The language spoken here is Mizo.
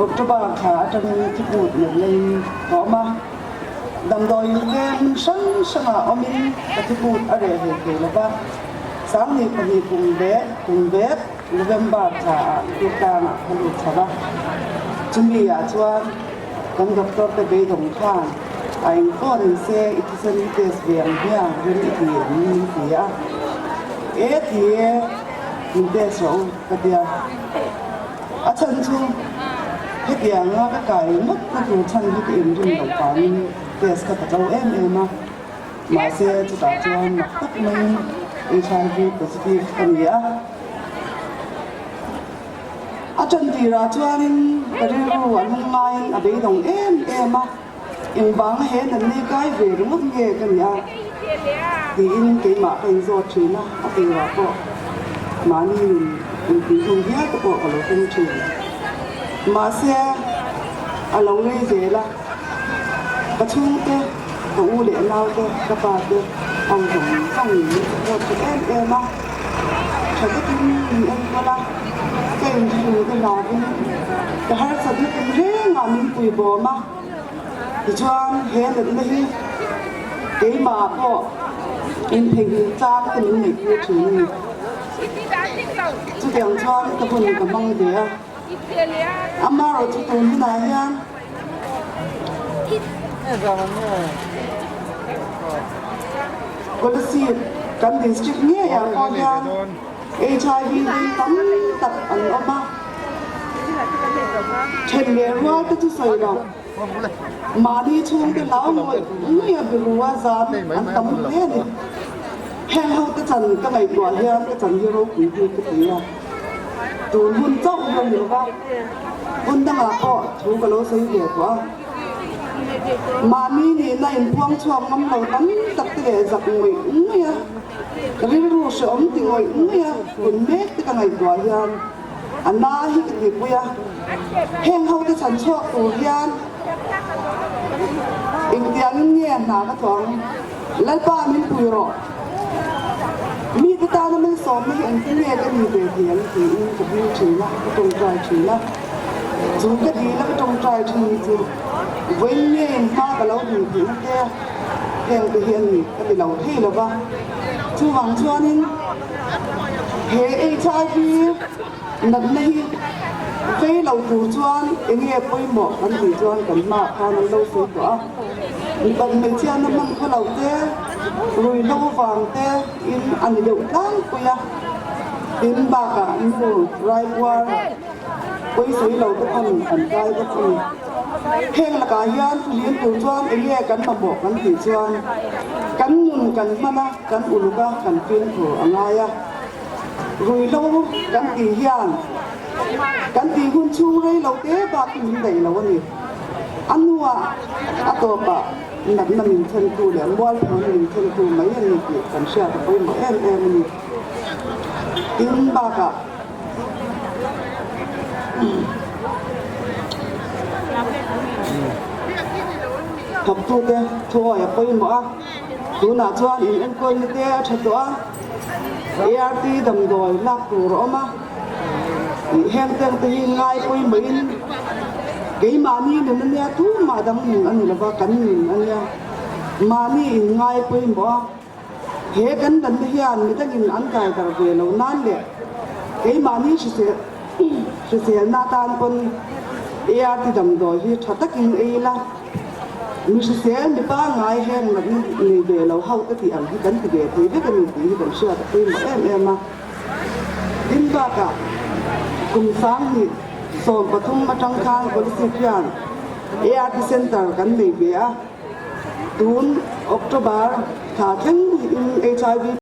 October thla atangin thiput natna in ka awm a, damdawiin te hmun hrang hrangah awmin ka thiput a reh hlei thei lo va, 2002 kum leh kum vek November thla ah Durtlangah ka lut chho va, chumi ah chuan kan doctor te beidawng khan a engpawh ni se i thisen hi test ve ang hian rem i ti em min ti a, e ti e min test rawh u ka tia. A chhan chu hetianga ka kai ngawt na tur chhan hi ka inrin loh vangin test kha ka tlo em em a, mahse chutah chuan mak tak maiin HIV positive ka ni a. A ṭan tirah chuanin ka rilru a lung ngaiin a beidawng em em a, engvanga he natni kai ve ringawt nge ka nih a tiin keimah ka inzawt ṭhin a, a tirah pawh mahni nun inpuihlum viau te pawh ka lo tum ṭhin. Mahse, a lo rei zel a, ka chhungte, ka u leh naute, ka pa te ho zawng zawng min support ṭha em em a, ṭha takin min enkawl a, ka inhru te hlauin ka harsatna tum rengah min pui bawm a, tichuan he natna hi keimah pawh intheihnghilh chang te min neihtir ṭhin a ni. Chutiang chuan ka hun ka hmang ve a, amaherawhchu tun hunah hian Kolasib kan district ngeiah pawh hian HIV vei tam tak an awm a, then leh rual te chu sawi lo, mahni chhungte hlau ngawih ngawih a biru a zam an tam hle a ni. Heng ho te chan ka ngaihtuah hian ka chan hi ropui bik ka ti a, tun hun chauh hi a ni lova, hun dangah pawh thu ka lo sawi ve tawh a. Mahni nihna inpuang chhuak ngam lo tam tak te leh zak ngawih ngawih a, Rilru hrehawm ti ngawih ngawih a hun mek te ka ngaihtuah hian a na hi ka tihpui a, heng ho te chhan chhuak tur hian engtiangin nge hna ka thawh ang? Lalpa min pui rawh, mite tana malsawmna hi engtin nge ka ni ve thei ang tiin ka dil thin a, ka tawngtai thin a, chu ka dil a ka tawngtai thin chu vawiin ngeiin hma ka lo dil theihna te Heng te hi a ni ka ti lo thei lo va, chuvang chuanin he HIV natna hi vei lo tur chuan eng nge pawimawh kan tih chuan kan hmaah khan an lo sawi tawh a, mipat hmeichhiatna hman khaw lo te, ruihhlo vang te in a ni deuh tlangpui a, tin bakah nu raipuar pawisawi lo te khan an kai bawk a ni. Heng lakah hian thuhlim tur chuan eng nge kan mamawh kan tih chuan kan nun kan hman a, kan uluk a, kan fimkhur a ngai a. Ruihhlo kan tih hian kan tih hun chhung rei lo te bak hi min daih lo a ni. A hnuah a tawpah natna min thlentu leh mualphawna min thlentu mai a ni tih kan hriat a pawimawh em em a ni. Tin bakah. Thawktute thuawi a pawimawh a, tunah chuan in enkawlna te a tha tawh a, ART damdawi lak tur a awm a, ih heng teng te hi ngai pawimawhin keimahni nun a nia tumah dang nun a ni lova kan nun a nia, mahni in ngai pawimawh a. He kan danna hian midangin an kai dar ve lo nan leh keimahni hriselna atan pawn ART damdawi hi tha takin ei ila, mi hrisel mi pangngai heng natna nei ve lo ho te tih ang hi kan ti ve thei vek a ni tih hi kan hriat a pawimawh em em a. Tin bakah kum 2013 atang khan Kolasib hian ART Centre kan nei ve a. Tun October thla thleng in HIV.